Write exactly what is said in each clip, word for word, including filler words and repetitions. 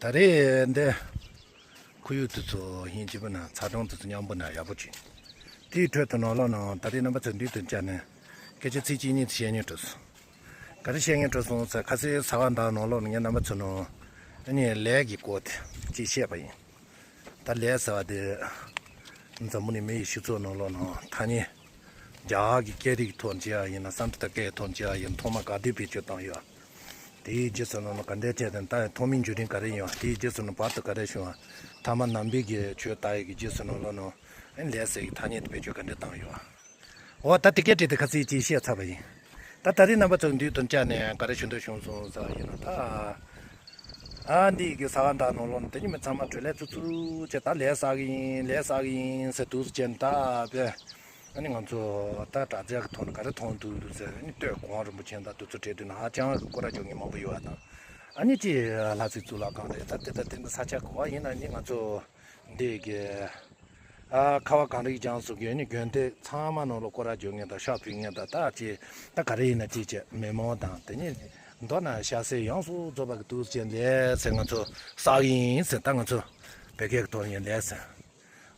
ད་རེས་འདི་ཁོར་ཡུག་དེ་ཚོ་ཡིན་གཅིག་པ་ན་ཚ་གྲང་དེ་ཚོ་མཉམ་པོ་ན་ཡག་པོ་བྱུང་། དེའི་ཁྲོད་དུ་ནང་ལོགས་ནང་ད་རེས་རྣམ་པ་ཚོ་མདུན་དུ་བཅར་ནས་སྐད་ཆ་ཚིག་གཅིག་གཉིས་ཚོ་བཤད་སྙིང་བྲོ་སོང་། ག་རེ་བཤད་སྙིང་བྲོ་སོང་ཟེར། ཁ་སང་ཟ་བ་འདྲ་ནང་ལོགས་ནས་ངས་རྣམ་པ་ཚོ་ནང་ཨ་ནི་ལས་ཀྱི་སྐོར་དེ་ཅིག་བཤད་པ་ཡིན། ད་ལས་ཟེར་བ་དེ་འཛམ་བུ་གླིང་མི་ཡི་སྤྱི་ཚོགས་ནང་ལོགས་ནང་ཐ་སྙད་རྒྱ་གར་གྱི་སྐད་རིགས་ཐོག་བྱས་པ་ཡིན་ན། སཾ་སྐྲྀ་ཏ་སྐད་ཐོག་བྱས་པ་ཡིན་ན། ཐོག་མ་ག་དུས་བེད་སྤྱོད་བཏང་ཡོད། དེའི་རྗེས་སུ་ནང་ལ་ག་འདྲས་བྱས་ཏེ་ད་ཐོག་མའི་བརྒྱུད་རིམ་ག་རེ་ཡིན་པ། དེའི་རྗེས་སུ་ནང་བར་དུ་ག་རེ་བྱུང་བ། ཐ་མ་ནང་པའི་གི་ཆོས་དར་ཡས་ཀྱི་རྗེས་སུ་ནང་ལོགས་ནང་ཨ་ནི་ལས་ཟེར་གྱི་ཐ་སྙད་དེ་བེད་སྤྱོད་ག་འདྲས་བཏང་ཡོད། འོ་ད་དེ་སྐད་བྲིས་ཏེ་ཁ་སང་ཅིག་བཤད་ཚར་བ་ཡིན། ད་ད་རེས་རྣམ་པ་ཚོ་མདུན་དུ་བཅར་ནས་ག་རེ་ཞུ་འདོད་བྱུང་སོང་ཟེར་བ་ཡིན་ན། ད་ཨ་འདི་གི་ཟ་བ་འདྲ་ནང་ལོགས་ནང་དེ་ཉིན་མི་ཚང་མ་བྲེལ་ལས་ཚུགས་ཚུགས་བྱས། ད་ལས་ཟ་གི་ཡིན། ལས་ཟ་གི་ཡིན་ཟེར་འདུག་སེ་བྱས་ནས། ད་དཔེ་ཨ་ནི་ང་ཚོ་ད་དྲ་རྒྱ་གི་ཐོག་ནས་ག་རེ་མཐོང་འདུག་འདུག་ཟེར། ཨ་ནི་སྟོད་གོང་རིན་པོ་ཆེ་དང་དེ་ཚོ་བྲིས་དུས་ན་ཧ་ཅང་གི་སྐོར་ར་བརྗོད་མཁན་མང་པོ་ཡོད་པ་དང་། ཨ་ནི་ཅིག་ལྷ་སའི་གཙུག་ལག་ཁང་རེད། ད་དེ་ད་དེ་འདྲ་ས་ཆ་ག་པར་ཡིན་ན་ནི་ང་ཚོ་འདི་གི་ཨ་ཁ་བ་གངས་རིའི་ལྗོངས་སུ་གི་ཨ་ནི་དགོན་སྡེ་ཚང་མ་ནང་ལོགས་སྐོར་ར་བརྗོད་མཁན་དང་ཕྱག་ཕུལ་མཁན་དང་། ད་ཅིག་ད་ག་རེ་ཡིན་ན་ཅིག་བྱས་མི་མང་དང་། དེ་ནས་མདོར་ན་ཤ་ཟས་ཡོངས་སུ་རྫོགས་པ་གི་འདུག་སེ་བྱས་ལས་ཟེར་ང་ཚོ་ཟ་གི་ཡིན་ཟེར། ད་ང་ཚོ་བོད་སྐད་ཀྱི་ཐོག་ནས་ཡང་ལས་ཟེར།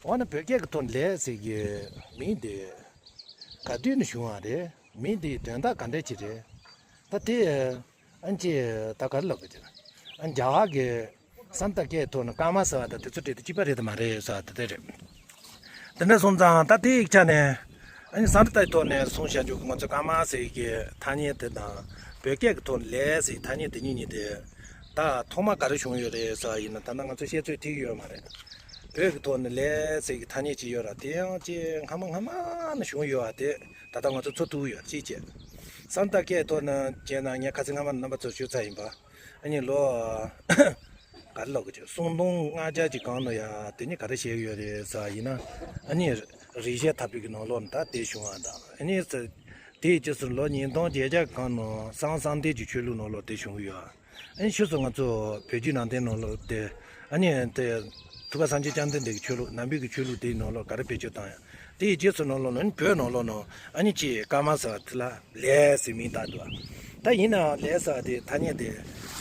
འོ་ན་བོད་སྐད་ཀྱི་ཐོག་ནས་ལས་ཟེར་གྱི་མིང་དེ་ག་དུས་ནས་བྱུང་བ་རེད། མིང་དེའི་དོན་དག་ག་འདྲ་ཅིག་རེད། ད་དེ་ཨ་ནི་ཅིག་ད་ག་རེ་ལབ་དགོས་ཀྱི་རེད། ཨ་ནི་རྒྱ་གར་གྱི་སཾ་སྐྲྀ་ཏ་སྐད་ཐོག་ནས་ཀརྨ་ཟེར་བ་དང་དེ་ཚོ་བྲིས་ཏེ་གཅིག་པ་རེད་དམ་མ་རེད་ཟེར་བ་དེ་དེ་རེད། དེ་འདྲ་སོང་ཙང་ད་དེ་ཡིག་ཆ་ནས་ཨ་ནི་སཾ་སྐྲྀ་ཏའི་ཐོག་ནས་གསུངས་བཞག་རྒྱུ་གི་ང་ཚོ་ཀརྨ་ཟེར་གྱི་ཐ་སྙད་དེ་དང་བོད་སྐད་ཀྱི་ཐོག་ནས་ལས་ཟེར་གྱི་ཐ་སྙད་དེ་གཉིས་གཉིས་དེ་ད་ཐོག་མ་ག་རེ་བྱུང་ཡོད་རེད་ཟེར་བ་ཡིན་ན། ད་ལྟ་ང་ཚོ་བཤད་ཚོད་ཐིག་ཡོད་མ་རེད། བོད་ཀྱི་ཐོག་ནས་ལས་ཟེར་གྱི་ཐ་སྙད་ཅིག་ཡོད་ར། དེ་ཡང་ཅིག་སྔ་མ་སྔ་མ་ནས་བྱུང་ཡོད་པ་དེ་ད་ལྟ་ང་ཚོ་འཚོལ་ཐུབ་ཡོད། ཅིག་བྱས་སཾ་སྐྲྀ་ཏའི་སྐད་ཐོག་ནས་བྱས་ན་ངས་ཁ་སང་སྔ་མ་རྣམ་པ་ཚོར་ཞུས་ཚར་ཡིན་པ། ཨ་ནི་ལོ་ག་རེ་ལབ་དགོས་ཀྱི། སུམ་སྟོང་ལྔ་བརྒྱ་ཅིག་གོང་ལ་ཡ་དེ་ནི་ག་རེ་བཤད་ཀྱི་ཡོད་རེད་ཟེར་བ་ཡིན་ན། ཨ་ནི་རིག་བྱེད་འཐབ་རྩོད་ཀྱི་ནང་ལོགས་ནས་ད་དེ་བྱུང་བ་དང་། ཨ་ནི་དེའི་རྗེས་སུ་ལོ་ཉིས་སྟོང་བརྒྱད་བརྒྱ་གོང་ནང་སཾ་བསམ་གཏན་གྱི་ཆོས་ལུགས་ནང་ལོགས་དེ་བྱུང་གི་ཡོད། ཨ་ནི་ཕྱིས་སུ་ང་ཚོ་བོད་བརྒྱུད་ནང་བསྟན་ནང་ལོགས་དེ་ཨ་ནི་དེ་ཐུབ་པ་སངས་རྒྱས་བཅོམ་ལྡན་འདས་ཀྱི་ཆོས་ལུགས། ནང་པའི་གི་ཆོས་ལུགས་དེའི་ནང་ལོགས་ག་རེ་བེད་སྤྱོད་བཏང་ཡ། དེའི་རྗེས་སུ་ནང་ལོགས་ནང་བོད་ནང་ལོགས་ནང་ཨ་ནི་ཅིག་ཀརྨ་ཟེར་བ་དེ་ལ་ལས་ཟེར་མིང་བཏགས་འདུག། ད་ཡིན་ནའང་ལས་ཟེར་བ་དེ་ཐ་སྙད་དེ་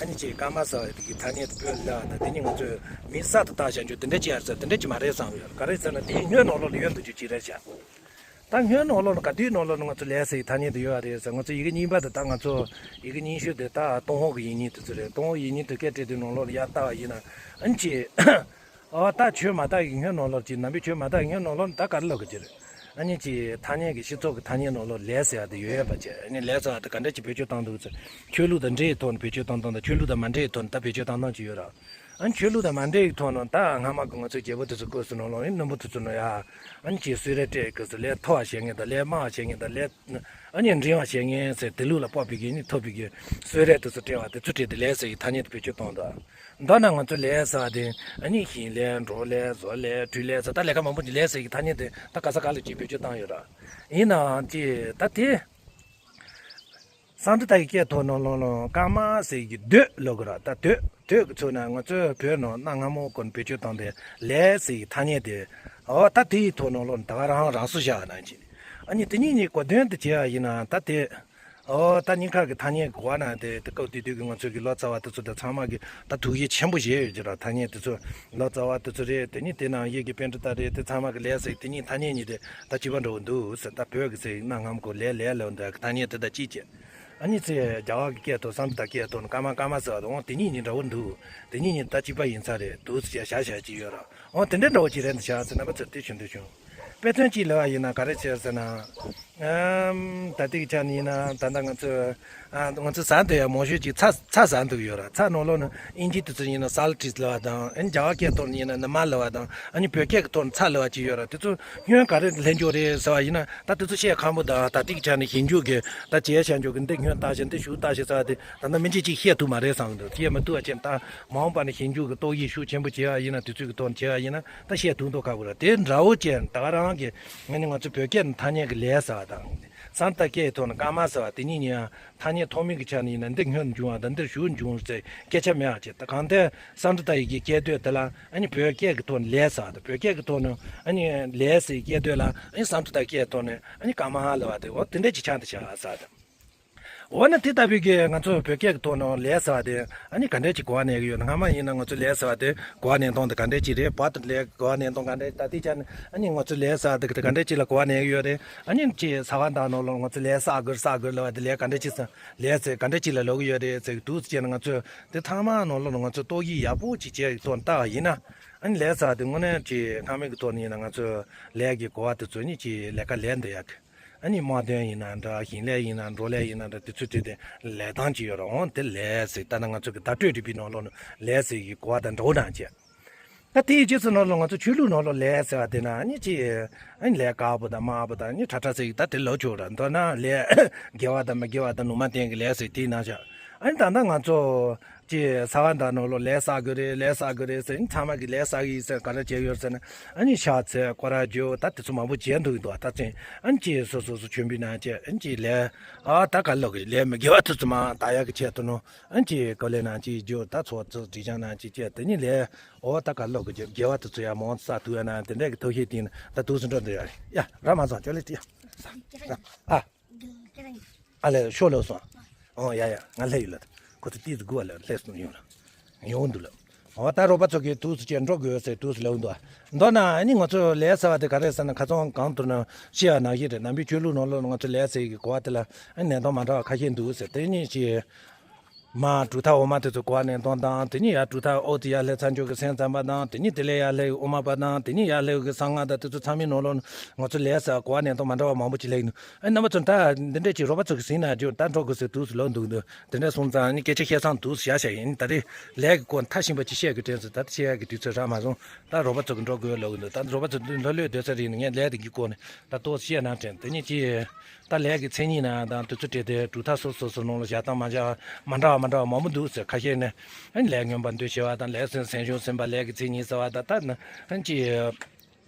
ཨ་ནི་ཅིག་ཀརྨ་ཟེར་བ་དེ་གི་ཐ་སྙད་དེ་བོད་ལ་ད་དེ་ནི་ང་ཚོས་མིང་གསར་དུ་བཏགས་བཞག་རྒྱུ་དེ་འདྲ་ཅིག་ཡར་ཟེར་དེ་འདྲ་ཅིག་མ་རེད་བསམ་ཡོད། ག་རེ་ཟེར་ན་དེའི་སྔོན་ནང་ལོགས་ལ་ཡོད་འདུག་རྒྱུ་ཅིག་རེད་ཤག། ད་སྔོན་ནང་ལོགས་ལ་ག་དུས་ནང་ལོགས་ལ་ང་ཚོ་ལས་ཟེར་གྱི་ཐ་སྙད་དེ་ཡོད་རེད་ཟེར། ང་ཚོ་ཡི་གེ་རྙིང་པ་དེ། ད་ང་ཚོ་ཡི་གེ་རྙིང་ཤོས་དེ་ད་ཏུན་ཧོང་གི་ཡིག་རྙིང་དེ་ཚོ་རེད། ཏུན་ཧོང་ཡིག་རྙིང་དེ་སྐད་བྲིས་དུས་ནང་ལོགས་ལ་ཡར་བལྟ་བ་ཡིན་ན་ཨ་ནི་ཅིག་ཨོ་ད་ཆོས་མ་དར་གྱི་སྔོན་ནང་ལོགས་ཀྱི། ནང་པའི་ཆོས་མ་དར་གྱི་སྔོན་ནང་ལོགས་ནི་ད་ག་རེ་ལབ་དགོས་ཀྱི་རེད། ཨ་ནི་ཅིག་ཐ་སྙད་ཀྱི་སྤྱི་ཚོགས་ཀྱི་ཐ་སྙད་ནང་ལོགས་ལས་ཟེར་ཡ་དེ་ཡོད་ཡོད་པ་བྱས། ཨ་ནི་ལས་ཟེར་བ་དེ་ག་འདྲ་ཅིག་བེད་སྤྱོད་བཏང་འདུག་ཟེར། ཆོས་ལུགས་དང་འབྲེལ་ཡོད་ཐོག་ནས་བེད་སྤྱོད་བཏང་སྟངས་དང་ཆོས་ལུགས་དང་མ་འབྲེལ་ཡོད་ཐོག་ནས་ད་བེད་སྤྱོད་བཏང་སྟངས་ཅིག་ཡོད་ར། ཨ་ནི་ཆོས་ལུགས་དང་མ་འབྲེལ་ཡོད་ཐོག་ནས་ད་སྔ་མ་གི་ང་ཚོའི་རྒྱལ་པོ་དེ་ཚོ་སྐབས་སུ་ནང་ལོགས་ཨ་ནི་བློན་པོ་དེ་ཚོ་ནང་ཡ་ཨ་ནི་ཅིག་གསོལ་རས་སྤྲད་སྐབས་སུ་ལས་མཐོ་བ་བྱེད་མཁན་དང་ལས་དམའ་བ་བྱེད་མཁན་དང་ལས་ཨ་ནི་འབྲིང་བ་བྱེད་མཁན་ཟེར་དེ་ལུགས་ལ་དཔག་པའི་གི་ཨ་ནི་མཐོ་པའི་གི་གསོལ་རས་དེ་ཚོ་སྤྲད་པ་དེ་ཚོ་སྤྲད་དེ་ལས་ཟེར་གྱི་ཐ་སྙད་དེ་བེད་སྤྱོད་བཏང་འདུག། མདོར་ན་ང་ཚོ་ལས་ཟེར་བ་དེ་ཨ་ནི་ཞིང་ལས་འབྲོག་ལས་བཟོ་ལས་འཕྲུལ་ལས་ཟེར། ད་ལས་ཀ་མང་པོ་ཅིག་ལས་ཟེར་གྱི་ཐ་སྙད་དེ་ད་ག་ས་ག་ལ་ཅིག་བེད་སྤྱོད་བཏང་ཡོད་ར། ཡིན་ནའང་ཅིག་ད་དེ་སཾ་སྐྲྀ་ཏ་ཡི་སྐད་ཐོག་ནང་ལོགས་ལ་ཀརྨ་ཟེར་གྱི་འདོད་ལབ་དགོས་ར། ད་འདོད་འདོད་ཀྱི་ཚུལ་ན་ང་ཚོའི་བོད་ནང་གནའ་སྔ་མོ་ཀུན་བེད་སྤྱོད་བཏང་སྟེ་ལས་ཟེར་གྱི་ཐ་སྙད་དེ། འོ་ད་དེའི་ཐོག་ནང་ལོགས་ནས་ད་ག་རང་རང་སུ་བཞག་ན་ཅིག། ཨ་ནི་དེ་གཉིས་གཉིས་གོ་དོན་དུ་བྱས་པ་ཡིན་ན་ད་དེ། ཨོ་ད་སྙིང་ཁ་གི་ཐ་སྙད་གོ་བ་ན་དེ་དེ་སྐབས་དེ་དུས་ཀྱི་ང་ཚོ་གི་ལོ་ཙཱ་བ་དེ་ཚོ་དེ་ཚང་མ་གི་ད་ཐུགས་ཡིད་ཆེན་པོ་བཞེས་ཡོད་ཀྱི་ར། ཐ་སྙད་དེ་ཚོ་ལོ་ཙཱ་བ་དེ་ཚོ་རེད། དེ་ནི་དེ་ནང་ཡེ་གི་པཎྜི་ཏ་རེད། དེ་ཚང་མ་གི་ལས་ཟེར་དེ་གཉིས་ཐ་སྙད་གཉིས་དེ་ད་གཅིག་པ་འདྲ་བོ་འདུག་ཟེར། ད་བོད་ཀྱི་ཟེར་གནའ་སྔ་མོ་གོ་ལས་ལས་ལབ་འདྲ་གི་ཐ་སྙད་དེ་ད་གཅིག་བྱས། ཨ་ནི་ཚེ་རྒྱ་གར་གྱི་སྐད་ཐོག་སཾ་སྐྲྀ་ཏ་སྐད་ཐོག་ནས་ཀརྨ་ཀརྨ་ཟེར་བ་དང་དེ་གཉིས་གཉིས་འདྲ་བོ་འདུག། དེ་གཉིས་གཉིས་ད་གཅིག་པ་ཡིན་ས་རེད་འདུག་ཟེར་བྱ་བྱ་བྱ་གཅིག་ཡོད་ར། འོ་དེ་འདྲ་འདྲ་བོ་ཅིག་རེད་འདུག་བྱ་ཟེར། རྣམ་པ་ཚོར་དེ་ཞུ་འདོད་བྱུང་། དཔེ་མཚོན་གཅིག་ལབ་པ་ཡིན་ན་ག་རེ་བྱས་ཟེར་ན། ཨམ། ད་ལྟའི་ཆ་ནས་ཡིན་ན་ད་ལྟ་ང་ཚོ་ཨ་ང་ཚོ་ཟ་འདོད་ཡ་མང་ཤོས་ཅིག་ཚྭ་ཚྭ་ཟ་འདོད་ཡོད་ར། ཚྭ་ནང་ལོགས་ནས་ཨིན་ཇིའི་དུས་ཚོད་ཡིན་ན་སཱལ་ཊི་ལབ་པ་དང་། ཨ་ནི་རྒྱ་གར་སྐད་ཐོག་ནས་ཡིན་ན་ནི་མ་ལབ་པ་དང་། ཨ་ནི་བོད་སྐད་ཀྱི་ཐོག་ནས་ཚྭ་ལབ་པ་ཅིག་ཡོད་ར། དེ་ཚོ་སྔོན་ག་རེ་ལྷན་འཇོག་རེད་ཟེར་བ་ཡིན་ན། ད་དེ་ཚོ་བཤད་ཁག་པོ་དང་། ད་ལྟའི་ཆ་ནས་ཞིབ་འཇུག་གི་ད་བྱས་བྱ་འཇོག་གི་འདི་སྔོན་བཏགས་ཤིང་འདི་གཞུག་བཏགས་ཤིང་ཟེར་བ་དེ་ད་ལྟ་མི་འཇིགས་ཅིག་བཤད་ཐུབ་མ་རེད་བསམ་གི་འདུག། བཤད་མི་ཐུབ་པ་ཅན་ད་མ་འོངས་པ་ནས་ཞིབ་འཇུག་གི་རྟོག་ཞིབ་ཤུགས་ཆེན་པོ་བྱས་པ་ཡིན་ན། དུས་ཚོད་ཀྱི་ཐོག་ནས་བྱས་པ་ཡིན་ན་ད་བཤད་ཐུབ་མདོག་ཁ་པོ་རེད། དེ་འདྲ་བོ་ཅན་ད་ག་རང་གི་ངས་ནི་ང་ཚོ་བོད་སྐད་ནས་ཐ་སྙད་ཀྱི་ལས་ཟེར་བ་དང་། སཾ་སྐྲྀ་ཏ་སྐད་ཐོག་ནས་ཀརྨ་ཟེར་བ་དེ་གཉིས་ཡང་ཐ་སྙད་ཐོག་མའི་གི་ཆ་ནས་ཡིན་ན་འདི་སྔོན་བྱུང་བ་དང་འདིར་གཞུག་བྱུང་ཟེར་སྐད་ཆ་མེད་པ་ཅིག། ད་གང་ལྟར་སཾ་སྐྲྀ་ཏ་ཡི་གི་སྐད་དོད་དེ་ལ་ཨ་ནི་བོད་སྐད་ཀྱི་ཐོག་ནས་ལས་ཟེར་བ་དང་། བོད་སྐད་ཀྱི་ཐོག་ནས་ཨ་ནི་ལས་ཟེར་སྐད་དོད་ལ་ཨ་ནི་སཾ་སྐྲྀ་ཏ་སྐད་ཐོག་ནས་ཨ་ནི་ཀརྨ་ལབ་པ་དེ། འོ་དེ་འདྲ་ཅིག་ཆགས་འདུག་བྱ་ཟེར་བ་དང་། འོ་ན་དེ་ལྟ་བུའི་གི་ང་ཚོ་བོད་སྐད་ཀྱི་ཐོག་ནས་ལས་ཟེར་བ་དེ་ཨ་ནི་ག་འདྲས་ཅིག་གོ་བ་ལེན་གི་ཡོད་ན། སྔ་མ་ཡིན་ན་ང་ཚོ་ལས་ཟེར་བ་དེ་གོ་བ་ལེན་སྟངས་དེ་ག་འདྲས་ཅིག་རེད། བར་དུ་ལས་གོ་བ་ལེན་སྟངས་ག་འདྲས། ད་ལྟའི་ཆ་ནས་ཨ་ནི་ང་ཚོ་ལས་ཟེར་བ་དེ་ག་འདྲས་ཅིག་ལ་གོ་བ་ལེན་གི་ཡོད་རེད། ཨ་ནི་ཅིག་ས་བ་དང་ནང་ལོགས་ང་ཚོ་ལས་བསགས་དགོས་བསགས་དགོས་ལབ་བ་དེ་ལས་ག་འདྲས་ཅིག་ཟེར། ལས་ཟེར་ག་འདྲས་ཅིག་ལ་ལབ་གི་ཡོད་རེད་ཟེར་གི་འདུག་ཟེར་བྱས་ན། ང་ཚོས་དེ་ཚང་མ་ནང་ལོགས་ནས་ང་ཚོས་རྟོག་ཞིབ་ཡག་པོ་ཅིག་བྱས་ཀྱི་ཐོག་ནས་བལྟ་བ་ཡིན་ན། ཨ་ནི་ལས་ཟེར་བ་དེ་དངོས་གནས་ཀྱི་སྔ་མའི་གི་ཐོག་ནས་ཡིན་ན་ང་ཚོས་ལས་ཀྱི་གོ་བ་དེ་ཚོ་ནི་ཅིག་ལས་ཀ་ལས་འདི་ཡག་གི། ཨ་ནི་དམག་དོན་ཡིན་ན་འདྲ། ཞིང་ལས་ཡིན་ན་འབྲོག་ལས་ཡིན་ན་འདྲ། དེ་ཚོ་དེ་དེ་ལས་སྟངས་ཅིག་ཡོད་རེད། འོང་དེ་ལས་ཟེར་ལྟ་ན་ང་ཚོ་གི་བརྡ་སྤྲོད་རིག་པའི་ནང་ལོགས་ནས་ལས་ཟེར་གི་གོ་བ་དང་འདྲ་བོ་འདྲ་བྱས། ད་དེའི་རྗེས་སུ་ནང་ལོགས་ང་ཚོ་ཆོས་ལུགས་ནང་ལོགས་ལས་ཟེར་བ་དེ་ན་ཨ་ནི་ཅིག་ཨ་ནི་ལས་དཀར་པོ་དང་དམར་པོ་དང་ཨ་ནི་ཁྲ་ཁྲ་ཟེར་གི་ད་དེ་ལབ་ཆོག་ར། མདོར་ན་ལས་དགེ་བ་དང་མི་དགེ་བ་དང་ལུང་མ་བསྟན་གི་ལས་ཟེར་དེའི་ནང་བཞག་ཨ་ནི་ད་ལྟ་ང་ཚོ་ཅིག་ས་བ་དང་ནང་ལོགས་ལས་བསགས་དགོས་རེད། ལས་བསགས་དགོས་རེད་ཟེར། ཨ་ནི་ཚང་མ་གི་ལས་བསགས་ཡིན་ཟེར་ག་རེ་བྱས་ཡོད་ཟེར་ན། ཨ་ནི་ཕྱག་འཚལ་སྐོར་ར་རྒྱུག་ད་དེ་ཚོ་མང་པོ་བྱས་འདུག་གི་འདུག་ད་ཅིག་ཨ་ནི་ཅིག་སོ་སོ་སོ་མཆོད་འབུལ་གནང་བྱས། ཨ་ནི་ཅིག་ལས་ཨ་ད་ག་ལོག་གི་ལས་མི་དགེ་བ་དེ་ཚོ་མར་དག་ཡག་གི་ཆེད་དུ་ནོ། ཨ་ནི་ཅིག་བཀའ་ལན་གནང་བྱས་རྒྱུག་ད་ཚོགས་གཙོ་སྒྲིག་སྦྱང་གནང་བྱས་བྱས། དེ་ནི་ལས་ཨོ་ད་ག་ལོག་གི་དགེ་བ་དེ་ཚོ་ཡང་མང་ཙམ་ཐུབ་ཡ་ན་དེ་འདྲས་ཀྱི་ཐབས་ཤེས་དེ་ད་འདུག་སེ་འགྲོ་འདི་ཡ་རེད། ཡ་ར་མ་སོང་། ཅོ་ལེ་ཏི་ཡ་ཨ། ཨ་ལས་ཤོ་ལོ་སོང་། ཨོ་ཡ་ཡ་ང་ལྷས་ཡོད་ལ། ཁོ་ཚོ་ཏིས་དགུ་བ་ལ་ལྷས་སོང་ཡོང་ལ། ཡོང་འདུག་ལ། ཨོ་ད་རོགས་པ་ཚོ་གིས་དུས་སུ་བྱས་འགྲོ་དགོས་ཟེར་དུས་སུ་ལབ་འདུག་མདོར་ན་ཨ་ནི་ང་ཚོ་ལས་ཟེར་བ་དེ་ག་རེ་ཟེར་ན། ཁ་སང་གང་ཐུབ་ན་ཤེས་ཡ་ནང་བཞིན་རེད། ནང་པའི་ཆོས་ལུགས་ནང་ལོགས་ང་ཚོ་ལས་ཟེར་གི་གོ་བ་དེ་ལ་ཨ་ནི་གནས་སྟངས་མ་འདྲ་བ་ཁ་ཤས་འདུག་ཟེར། དེ་ནི་ཅི། མ་གྲུབ་མཐའ་འོག་མ་དེ་ཚོ་གོ་བ་ལེན་སྟངས་དང་། དེ་ནས་ཡར་གྲུབ་མཐའ་འོག་ཏུ་ཡར་སླེབས་ཚར་འཇོག་གི་སེམས་ཙམ་པ་དང་། དེ་ནས་དེ་ལས་ཡར་སླེབས་དབུ་མ་པ་དང་། དེ་ནས་ཡར་སླེབས་གི་གསང་སྔགས་དང་། དེ་ཚོ་ཚང་མའི་ནང་ལོགས་ང་ཚོ་ལས་ས་གོ་བ་ལེན་སྟངས་མ་འདྲ་བ་མང་པོ་ཅིག་སླེབས་ཀྱི་འདུག་ཨ་རྣམ་པ་ཚོ་ད་འདི་འདྲས་ཅིག་རོགས་པ་ཚོ་གི་ཟིན་ན་རྒྱུ་ད་འགྲོ་དགོས་ཟེར་དུས་སུ་ལོག་འདུག་འདུག་དེ་འདྲས་སོང་ཙང་ནི་སྐད་ཆ་བཤད་སྟངས་དུས་སུ་བཞག་བཞག་ཡིན། ད་རེས་ལས་ཀྱི་སྐོར་མཐའ་ཞིམ་པ་ཅིག་བཤད་དགོས་དྲན་སོང་། ད་བཤད་ཡག་གི་དུས་ཚོད་རག་མ་སོང་། ད་རོགས་པ་ཚོ་གི་འགྲོ་དགོས་ལོག་གི་འདུག་ད་རོགས་པ་ཚོ་ལྷོད་ལྷོད་སྡོད་ས་རེད། ངས་ལས་དེ་གི་སྐོར་ནས་ད་ཏོག་ཙམ་བཤད་ན་དྲན། དེ་ནས་ཅི། ད་ལས་ཀྱི་མཚན་ཉིད་ནང་དང་དུས་ཚོད་སྤྲད་དེ་གྲུབ་མཐའ་སོ་སོ་སོ་ནང་ལ་བཞག་སྟངས་མ་འདྲ་མ་འདྲ་བ་མ་འདྲ་བ་མང་པོ་འདུག་ཟེར། ཁ་ཤས་ནས་ཨ་ནི་ལས་མངོན་པར་འདུ་ཤེས་པ་དང་། ལས་སེམས་སེམས་བྱུང་སེམས་དཔའ། ལས་ཀྱི་མཚན་ཉིད་ཟེར་བ་དང་། ད་ཨ་ནི་ཅི།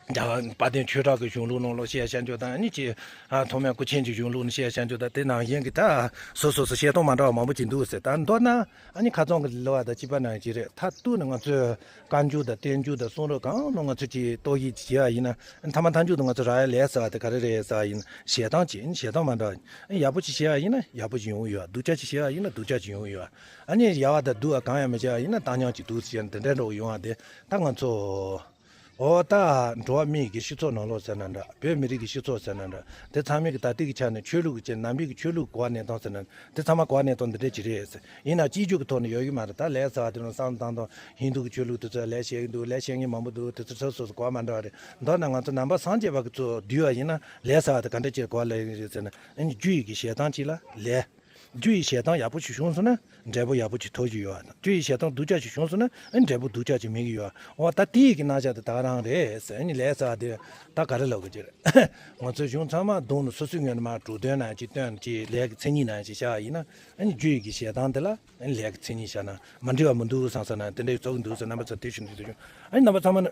དཔལ་ལྡན་ཆོས་གྲགས་ཀྱི་གཞུང་ལུགས་ནང་ལ་བཤད་བྱ་འཇོག་དང་། ཨ་ནི་ཅི། ཐོགས་མེད་སྐུ་མཁྱེན་གྱི་གཞུང་ལུགས་ནང་བཤད་བྱ་འཇོག་དང་། དེ་ནང་བཞིན་གྱི་ད་སོ་སོ་སོ་བཤད་སྟངས་མ་འདྲ་བ་མང་པོ་ཅིག་འདུག་ཟེར། ད་མདོར་ན་ཨ་ནི་ཁ་སང་གི་ལོ་བ་དང་བཅུ་པ་ནང་བཞིན་རེད། མཐར་གཏུགས་ནས་ང་ཚོས་བཀའ་འགྱུར་དང་བསྟན་འགྱུར་དང་གསུང་རབ་གང་ནང་ང་ཚོས་ཀྱི་རྟོག་ཞིབ་ཅིག་བྱས་པ་ཡིན་ན། མཐའ་མ་མཐའ་མཇུག་ཏུ་ང་ཚོ་རག་ཡ་ལས་ཟེར་བ་དེ་ག་རེ་རེད་ཟེར་བ་ཡིན་ན། བྱེད་སྟངས་ཅིག་བྱེད་སྟངས་མ་འདྲ་བ་ཡག་པོ་ཅིག་བྱས་པ་ཡིན་ན་ཡག་པོ་ཅིག་ཡོང་གི་ཡོད། སྡུག་ཅག་ཅིག་བྱས་པ་ཡིན་ན་སྡུག་ཅག་ཅིག་ཡོང་གི་ཡོད། ཨ་ནི་ཡག་པ་དང་སྡུག་པ་གང་ཡང་མི་བྱས་པ་ཡིན་ན་བཏང་སྙོམས་ཅིག་འདུག་ཟེར་ནས་དེ་འདྲའི་འགྲོ་གི་ཡོང་བ་དེ་ད་ང་ཚོ། ཨོ་ད་འགྲོ་བ་མིའི་གི་སྤྱི་ཚོགས་ནང་ལོགས་ཟེར་ན་འདྲ། བོད་མི་རིགས་ཀྱི་སྤྱི་ཚོགས་ཟེར་ན་འདྲ། དེ་ཚང་མས་ཀྱི་ད་ལྟའི་གི་ཆ་ནས་ཆོས་ལུགས་ཀྱི་ཆ་ནས་ནང་པའི་གི་ཆོས་ལུགས་གོ་བ་གནས་སྟངས་ཟེར་ན་དེ་ཚང་མ་གོ་བ་གནས་སྟངས་འདི་འདྲས་ཅིག་རེད་ཟེར། ཡིན་ན་སྤྱི་རྒྱུ་གི་ཐོག་ནས་ཡོད་ཀྱི་མ་རེད། ད་ལས་ཟེར་བ་དེ་ནང་བསམ་བློ་བཏང་སྟངས་ཧིན་དུ་གི་ཆོས་ལུགས་དེ་ཚོ་ལས་བྱེད་ཀྱི་འདུག་ལས་བྱེད་མཁན་མང་པོ་འདུག་དེ་ཚོ་སོ་སོ་སོ་གོ་བ་མ་འདྲ་བ་རེད། མདོར་ན་ང་ཚོ་ནང་པ་སངས་རྒྱས་པ་གི་ཚོ་བསྡུས་པ་ཡིན་ན་ལས་ཟེར་བ་དེ་ག་འདྲ་ཅིག་གོ་བ་ལེན་གྱི་རེད་ཟེར་ན། ཨ་ནི་རྒྱུ་ཡི་གི་བྱེད་སྟངས་ཅིག་ལ་ལས། རྒྱུ་ཡི་བྱེད་སྟངས་ཡག་པོ་ཞིག་བྱུང་སོང་ན་འབྲས་བུ་ཡག་པོ་ཅིག་ཐོབ་ཀྱི་ཡོད་པ་དང་། རྒྱུ་ཡི་བྱེད་སྟངས་སྡུག་ཅག་ཅིག་བྱུང་སོང་ན་ཨ་ནི་འབྲས་བུ་སྡུག་ཅག་ཅིག་སྨིན་གྱི་ཡོད་པ། འོ་ད་དེ་ཡི་གི་རྣམ་གཞག་དེ་ད་ག་རང་རེད་ཟེར། ཨ་ནི་ལས་ཟེར་བ་དེ་ད་ག་རེ་ལབ་དགོས་ཀྱི་རེད། ང་ཚོའི་གཞུང་ཚང་མ་བསྡོམས་ནས་སོ་སོའི་ངོས་ནས་མར་གྲོས་དོན་ནང་ཅིག་བཏོན་ཅིག་ལས་ཀྱི་མཚན་ཉིད་ནང་ཅིག་བཞག་པ་ཡིན་ན། ཨ་ནི་རྒྱུ་ཡི་གི་བྱེད་སྟངས་དེ་ལ་ཨ་ནི་ལས་ཀྱི་མཚན་ཉིད་བཞག་ན་མ་འགྲིག་པ་མི་འདུག་བསམ་ས་ན་དེ་འདྲའི་ཚོགས་ཀྱི་འདུག་ཟེར། རྣམ་པ་ཚོ་དེ་ཞུ་འདུག་ཟེར། ཨ་ནི་རྣམ་པ་ཚང་མ་ནི་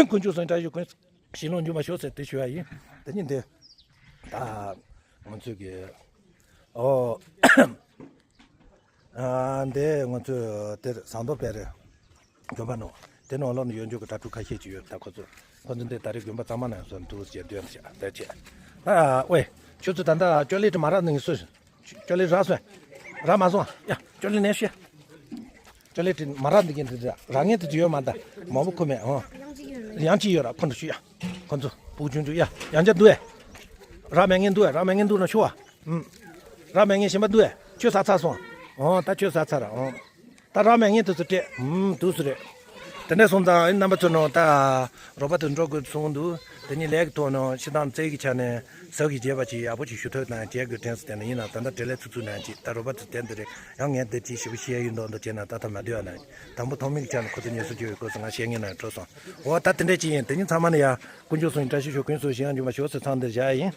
དཀོན་མཆོག་གསུམ་བཀྲ་ཤིས་ཀུན། ཞིང་ལོ་འབྱུང་བར་ཤོག་ཟེར་དེ་ཞུ་བ་ཡིན། དེ་ཉིན་དེ་ད་ང་ཚོས་ཀྱི་ཨོ་ཨ་འདི་ང་ཚོས་དེར་ཟངས་མདོག་དཔལ་རི་དགོན་པ་ནང་དེ་ནང་ལོགས་ནས་ཡོད་འཇུག་གི་གྲྭ་ཕྲུག་ཁ་ཤས་ཅིག་ཡོད། ད་ཁོ་ཚོ་ཁོ་ཚོ་འདི་ད་རེས་དགོན་པ་གཙང་མ་ནང་སོང་འདུག་ཟེར་འདོན་བྱ་དེ་བྱས། ད་ཨོའི་ཁྱོད་ཚོ་ད་ལྟ་ཅོ་ལེ་དྲི་མ་རག་ནས་སུ། ཅོ་ལེ་རག་སོང་། རག་མ་སོང་། ཡ་ཅོ་ལེ་ནས་ཤེས། ཅོ་ལེ་དྲི་མ་རག་འདི་གིན་དྲི་རག་ངན་དེ་ཚོ་ཡོད་མ་ད་མང་པོ་ཁུ་མེད་ཨོ། ཡང་ཅི་ཡོད་ར་ཁོ་འདྲ་ཞུ་ཡ། ཁོ་ཚོ་སྤུ་ཆུང་ཆུང་ཡ་ཡང་ཅ་འདུག་ཨེ། རག་མེད་ངན་འདུག་ཨེ། རག་མེད་ངན་འདུག་ན་ཤོ་ཨ། ཨུམ། རག་མེད་ངན་གཞན་པ་འདུག་ཨེ། ཁྱོད་ཟ་ཚར་སོང་། ཨོ་ད་ཁྱོད་ཟ་ཚར་ར་ཨོ། ད་རག་མེད་ངན་དེ་ཚོ་སྤྲད། ཨུམ་དུས་སུ་རེད། དེ་འདྲ་སོང་ཙང་ཨ་ནི་རྣམ་པ་ཚོ་ནང་ད་རོགས་པ་དེ་འགྲོ་དགོས་སོང་འདུག་དེ་ནི་ལས་ཀྱི་ཐོག་ནང་ཕྱི་ཐང་རྩལ་གྱི་ཆ་ནས་ཟབ་ཀྱི་རྒྱས་པ་ཅིག་ཡག་པོ་ཅིག་ཞུ་ཐུབ་ན་བྱེད་དགོས་དྲན་སོང་། དེ་ནི་ཡིན་ན་ད་ལྟ་བྲེལ་ལས་ཚུགས་ཚུགས་ན་ཅིག་ད་རོགས་པ་ཚོ་དེ་འདི་རེད། ཡང་ངས་འདི་ཅིག་ཞུ་བ་ཤེས་ཡོན་མདོག་མདོག་བྱས་ན་ད་ཐབས་མ་འདུག་ཨ་ན། དང་པོ་ཐོག་མའི་ཆ་ནས་ཁོ་ཚོ་ངལ་གསོ་བྱེད་པའི་སྐབས་སུ་ང་བཤད་ངེས་ན་འགྲོ་སོང་། འོ་ད་དེ་འདྲས་ཅིག་ཡིན། དེ་ཉིན་ཚང་མ་ནི་ཡ་དཀོན་མཆོག་གསུམ་བཀྲ་ཤིས་ཤོག་ཀུན་སོང་ཞིང་ཡང་འབྱུང་བར་ཤོག་ཟེར་མཚམས་འདིར་བཞག་ཡིན།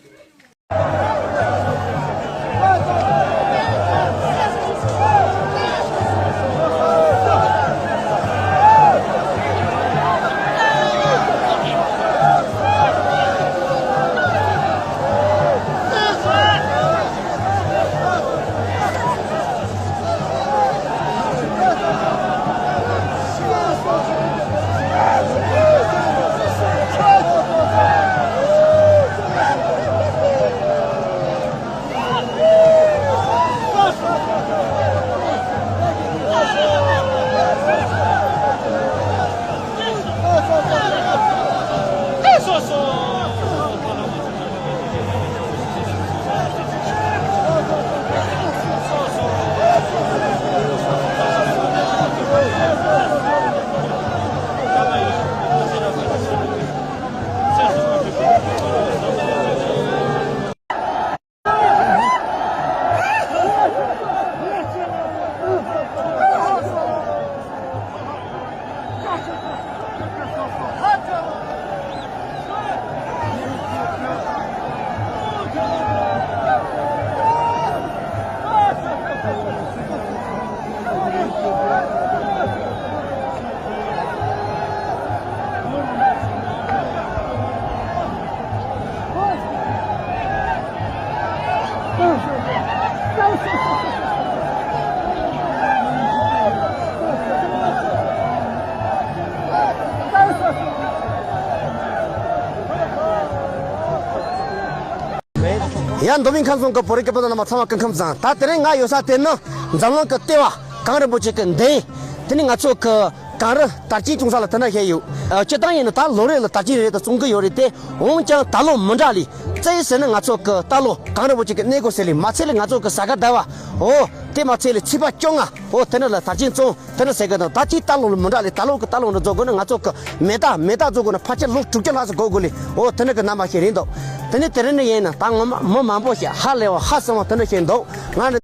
ཡ། མདོ་སྨད་ཁམས་གསུམ་གྱི་བོད་རིགས་སྐལ་བ་རྣམ་པ་ཚང་མ་སྐུ་ཁམས་བཟང་། ད་དེ་རིང་ང་ཡོད་ས་དེ་ནི་འཛམ་གླིང་གི་ལྟེ་བ་གངས་རིན་པོ་ཆེ་གི་མདུན། དེ་ནི་ང་ཚོ་གི་གངས་རི་དར་ཅན་བཙོང་ས་ལ་དེ་ན་བཞུགས་ཡོད། ཨ། སྤྱིར་བཏང་ཡིན་ན་ད་ལོ་རེ་ལ་དར་ཅན་རེ་རེ་ད་བཙོང་གི་ཡོད་རེད་དེ། འོན་ཀྱང་ད་ལོ་མི་འདྲ་ལེ། རྩ་བའི་ཟེར་ན་ང་ཚོ་གི་ད་ལོ་གངས་རིན་པོ་ཆེ་གི་གནས་སྐོར་ཟེར་ལེ་མ་ཚད་ལེ་ང་ཚོ་གི་ས་ག་ཟླ་བ། འོ། དེ་མ་ཚད་ལེ་ཚེས་པ་བཅོ་ལྔ། འོ། དེ་ནི་ལ་དར་ཅན་བཙོང་། དེ་ནི་ཟེར་གི་དང་ད་ཅི་ད་ལོ་ལ་མི་འདྲ་ལེ། ད་ལོ་གི་ད་ལོ་འདྲ་བཙོང་དགོས་ན་ང་ཚོ་གི་མེ་སྟག་མེ་སྟག་བཙོང་དགོས་ན་ཕལ་ཆེར་ལོ་དྲུག་ཅུ་ལྷག་ཙམ་འགོར་དགོས་ལེ། འོ། དེ་ནི་གི་རྣམ་པ་ཞིག་རེད་འདུག་དེ་ནི་དེ་རིང་ནི་ཡིན་ན་ད་ངོ་མ་མི་མང་པོ་ཞིག་ཧ་ལས་པ་ཧ་སང་བ་དེ་འདྲ་ཞིག་འདུག་ང་ནི།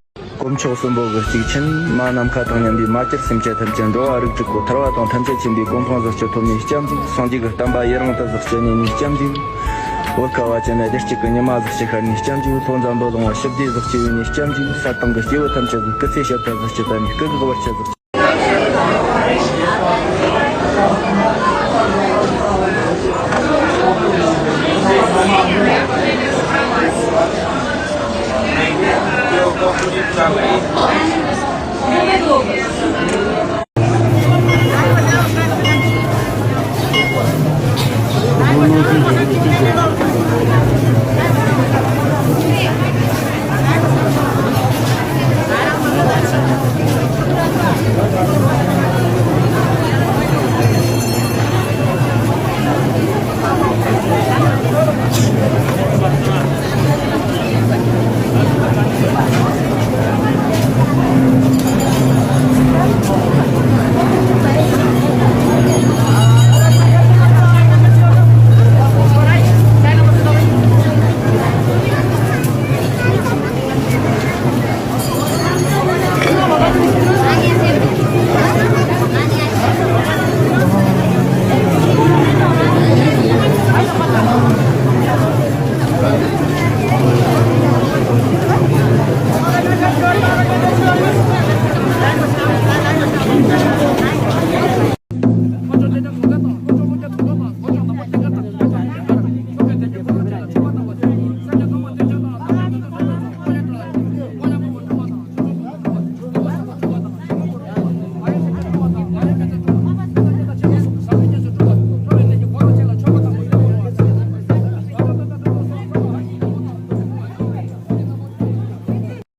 དཀོན་མཆོག་གསུམ་པོ་གི་གཅིག་ཆེན་མ་ནམ་མཁའ་དང་མཉམ་པའི་མ་གྱུར་སེམས་ཅན་ཐམས་ཅད་འགྲོ་བ་རིགས་དྲུག་པོ་ཐར་བ་དང་ཐམས་ཅད་མཁྱེན་པའི་གོ་འཕང་གཟིགས་རྒྱུ་ཐོབ་ནས་སྐྱབས་འཇུག་སངས་རྒྱས་ཀྱི་བསྟན་པ་ཡུན་རིང་དུ་གཟིགས་རྒྱུ་ནས་ནས་སྐྱབས་འཇུག་བོད་ཁ་བ་ཅན་ནི་བདེ་སྐྱིད་ཀྱི་ཉི་མ་གཟིགས་རྒྱུ་ཁ་ནས་སྐྱབས་འཇུག་ལྷོ་འཛམ་བུ་གླིང་བ་ཞི་བདེ་གཟིགས་རྒྱུ་ཡིན་ནས་སྐྱབས་འཇུག་ས་དང་གི་སྐྱེ་བོ་ཐམས་ཅད་ཀྱི་སྐུ་ཚེ་ཞབས་པད་གཟིགས་རྒྱུ་དང་ནས་སྐུ་གཟུགས་བར་ཆད་གཟིགས་རྒྱུ།